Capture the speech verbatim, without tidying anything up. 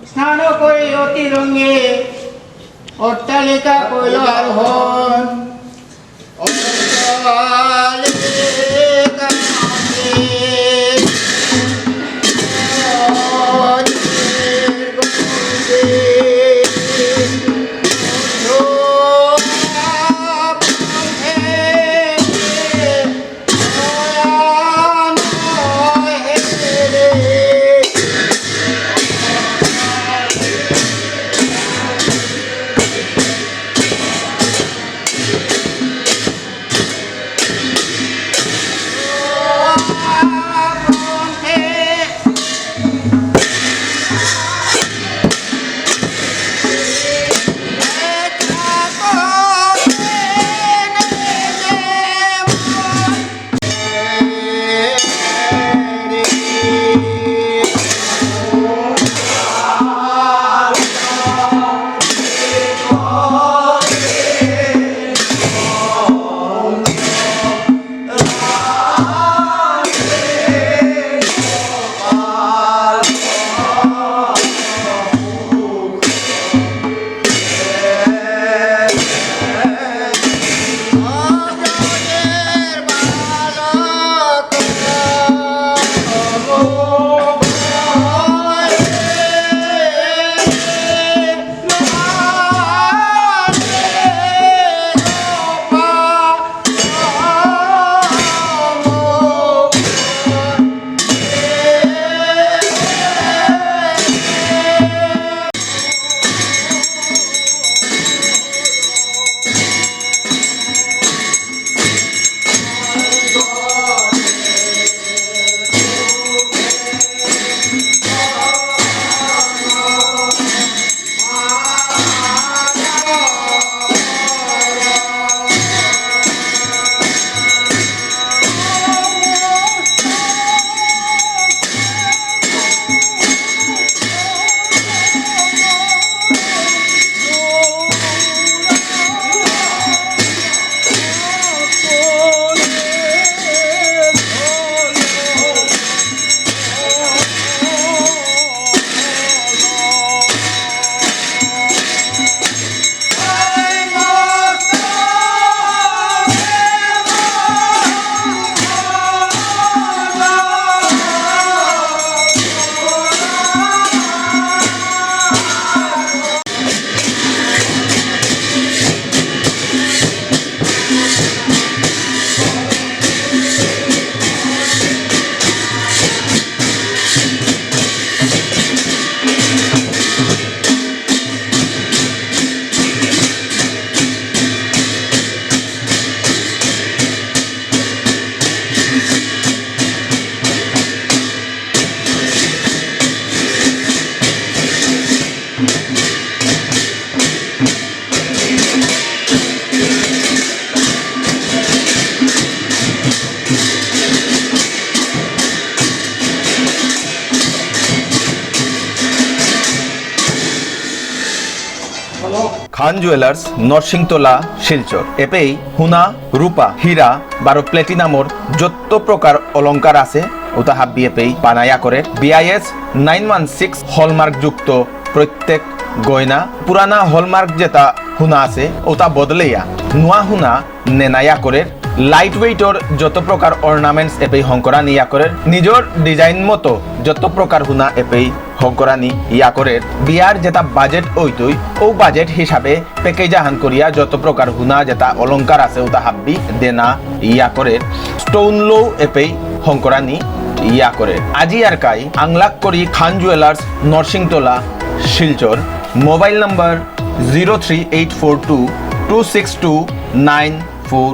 স্নান করে অতি রঙে অট্টালিকা কইল আরোহণ। অট্টালিকা খান জুয়েলার্স, নরসিংতলা, শিলচর। এপেই হুনা, রূপা, হীরা, বারো প্লেটিনামর যত প্রকার অলংকার আছে, ওতা হাব্বি এপেই বানায়া করে। BIS nine one six hallmark যুক্ত প্রত্যেক গয়না, পুরানা হলমার্ক যেতা হুনা আছে, ওতা বদলেয়া নুয়া হুনা নেনা ইয়া করে। লাইট ওয়েটর যত প্রকার অর্নামেন্টস এপেই হংকরানি ইয়া করে। নিজর ডিজাইন মতো যত প্রকার হুনা এপেই হংকরানি ইয়া করে। বিয়ার যেতা বাজেট ওইতই, ও বাজেট হিসাবে প্যাকেজ আহান করিয়া যত প্রকার হুনা যেতা অলংকার আছে, ওতা হাব্বি দেনা ইয়া করে। স্টোন লো এপেই হংকরানি ইয়া করে। আজি আর কাই আংলাক করি Khan jewellers, Narsingtola, Silchar. Mobile number zero three eight four two two six two nine four